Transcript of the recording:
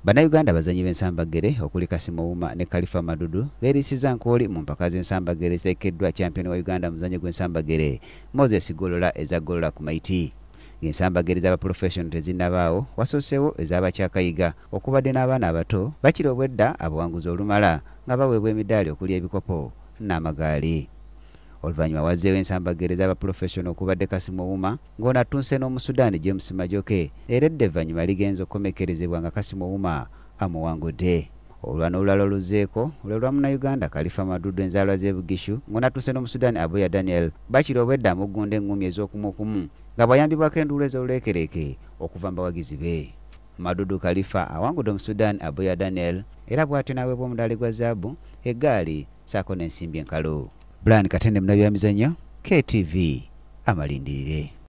Bannayuganda abazannyi b'ensambaggere okuli Kassim Ouma ne Khalifa Madudu beeriisizza nkooli mu mpaka z'ensambaggere ezitegekeddwa kyampiyoni wa Uganda mu muzannyo gw'ensambaggere Moses Golola eza Golola Kumaiti. Ng'ensambaggere z'abapulofeshono tezinnabaawo, wasooseewo ez'abakyakayiga okubadde n'abaana abato bakira obwedda abawanguzi olumala nga baweebwa emidaali okuli ebikopo n'amagaali. Oluvannyuma wazzeewo ensambaggere z'abapulofeshono okubadde Kassim Ouma ng'ono attunse n'Omusudan James Majoke era edda evvannyuma ligenze okukomekkerezebwa nga Kassim Ouma amuwangudde. Olulwana olulala oluzzeeko lwe lwa Munnayuganda Khalifa Madudu enzaalwa z'e Bugishu ng'ono attunse n'Omusudan Abuya Daniel bakira obwedda amuggunda eŋŋumi ez'okumuokumu nga bw'ayambibwako enduulu ez'oluleekereeke okuva mu bawagizi be. Madudu Khalifa awangudde Omusudan Abuya Daniel era bw'atyo n'aweebwa omudaali gwa zaabu, eggaali ssaako n'ensimbi enkalu. Brian Katende munnabyamizannyo, KTV, amalindirire.